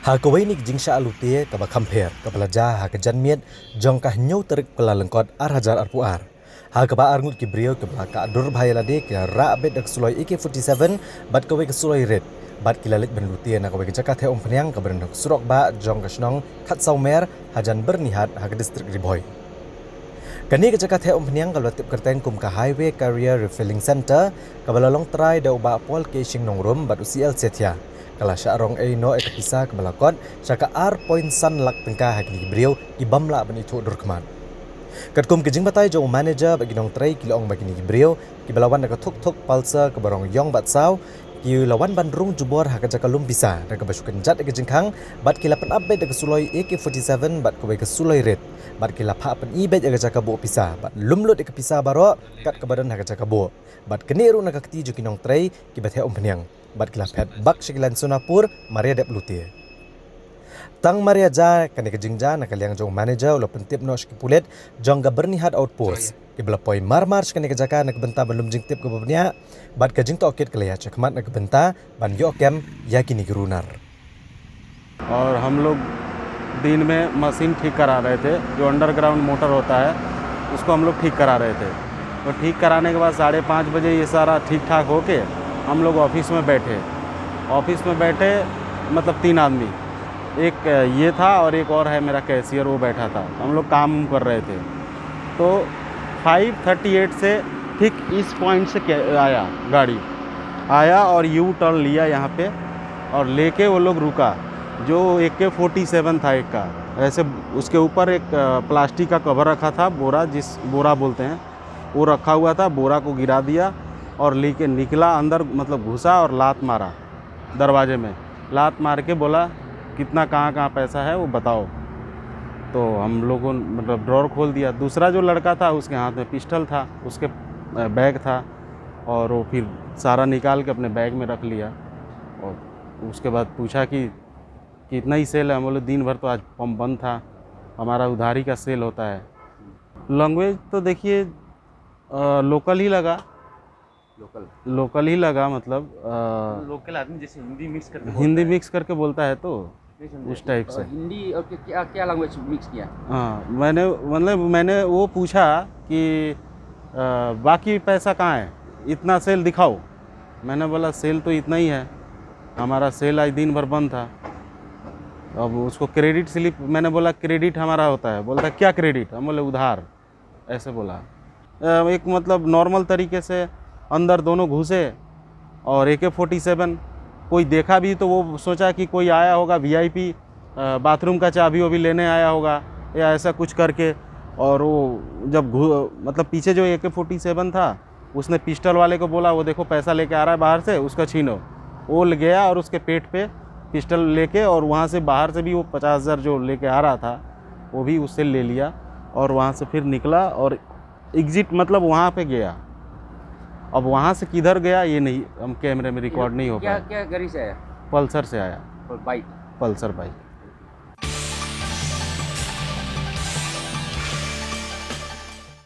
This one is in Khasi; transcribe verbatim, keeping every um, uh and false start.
Ha kawei na ki jingshah lute kaba kham pher, kaba la jia ha ka janmiet jong ka hynñiew tarik Kyllalyngkot ar hajar arphew ar, ha kaba arngut ki briew kiba la kah dur bha ïa lade ki la rah beit da ka suloi A K forty-seven bad kawei ka suloi rit, bad ki la leit ban lute na kawei ka jaka theh umphniang kaba don ha ka surok bah jong ka shnong Khatsawmer hajan Byrnihat ha ka district Ri Bhoi. Kane ka jaka theh umphniang kaba la tip kyrteng kum ka Highway Carrier Refilling Centre, kaba la long trai da u Bah Paul K Shingnongrum bad u C L Sethia, ka la shah rong ei noh ïa ka pisa kaba la kot sha ka ar point san lak tyngka ha kine ki briew ki bym lah ban ithuh dur khmat. Katkum ka jingbatai jong u manager bad ki nongtrei, ki la ong ba kine ki briew kiba la wan da ka thuk thuk Pulsar kaba rong ïong bad saw, ki la wan ban rung jubor ha ka jaka lum pisa da kaba shu kynjat ïa ka jingkhang, bad ki la pynap beit da ka suloi A K forty-seven bad kawei ka suloi rit, bad ki la phah pyni beit ïa ka jaka buh pisa bad lum lut ïa ka pisa baroh kat kaba don ha ka jaka buh, bad kane ruh na ka kti jong ki nongtrei kiba theh umphniang, bad ki la phet bak sha ki lain Sonapur mar ïa dep lute. Tang mar ïa jia kane ka jingjia, na ka liang jong u manager u la pyntip noh sha ki pulit jong ka Byrnihat Outpost, kiba la poi mar mar sha kane ka jaka na ka bynta ban lum jingtip kaba bniah, bad ka jingtohkit ka la ïaid shakhmat na ka bynta ban ïoh kem ïa kine ki runar. और हम लोग दिन में मशीन ठीक करा रहे थे, जो अंडरग्राउंड मोटर होता है, उसको हम लोग ठीक करा रहे थे। तो ठीक कराने के बाद साढ़े पाँच बजे ये सारा ठीक ठाक होके हम लोग ऑफिस में बैठे। ऑफिस में बैठे, मतलब, तीन आदमी, एक ये था और एक और है मेरा कैशियर, वो बैठा था। हम लोग काम कर रहे थे। तो फ़ाइव थर्टी एट से ठीक इस पॉइंट से कै-, आया गाड़ी, आया और यू टर्न लिया यहाँ पे, और लेके वो लोग रुका। जो ए के फ़ोर्टी सेवन था एक का, ऐसे उसके ऊपर एक, अ, प्लास्टिक का कवर रखा था, बोरा, जिस बोरा बोलते हैं, वो रखा हुआ था, बोरा को गिरा दिया और लेके निकला अंदर, मतलब, घुसा और लात मारा दरवाजे में। लात मार के बोला, "कितना, कहाँ, कहाँ पैसा है, वो बताओ।" तो हम लोगों ने, मतलब, ड्रॉअर खोल दिया। दूसरा जो लड़का था, उसके हाथ में पिस्टल था, उसके, अ, बैग था, और वो फिर सारा निकाल के अपने बैग में रख लिया। और उसके बाद पूछा कि, "कितना ही सेल है?" हम बोले, "दिन भर तो आज पंप बंद था, हमारा उधारी का सेल होता है।" लैंग्वेज तो देखिए, अ, लोकल ही लगा। लोकल। लोकल ही लगा, मतलब, अ, लोकल आदमी जैसे हिंदी मिक्स करके बोलता हिंदी है। मिक्स करके बोलता है तो नहीं समझे। उस टाइप से। अ, हिंदी और क्या, क्या, क्या लैंग्वेज मिक्स किया? हाँ, मैंने, मतलब, मैंने वो पूछा कि, अ, "बाकी पैसा कहाँ है? इतना सेल दिखाओ।" मैंने बोला, "सेल तो इतना ही है, हमारा सेल आज दिन भर बंद था।" अब उसको क्रेडिट स्लिप, मैंने बोला, "क्रेडिट हमारा होता है।" बोलता, "क्या क्रेडिट?" हम बोले, "उधार।" ऐसे बोला। अ, एक, मतलब, नॉर्मल तरीके से अंदर दोनों घुसे और ए के फ़ोर्टी सेवन, कोई देखा भी तो वो सोचा कि कोई आया होगा वी आई पी, अ, बाथरूम का चाबी वो भी लेने आया होगा या ऐसा कुछ करके। और वो जब घु-, मतलब, पीछे जो ए के फ़ोर्टी सेवन था, उसने पिस्टल वाले को बोला, "वो देखो, पैसा लेके आ रहा है बाहर से, उसका छीनो।" वो ल-, गया और उसके पेट पे पिस्टल लेके, और वहाँ से बाहर से भी वो पचास हज़ार जो लेके आ रहा था, वो भी उससे ले लिया और वहाँ से फिर निकला और एग्जिट, मतलब, वहाँ पे गया। अब वहाँ से किधर गया, ये नहीं, हम कैमरे में रिकॉर्ड नहीं हो क्या, पाया। क्या गाड़ी से आया? पल्सर से आया। और बाइक? पल्सर बाइक।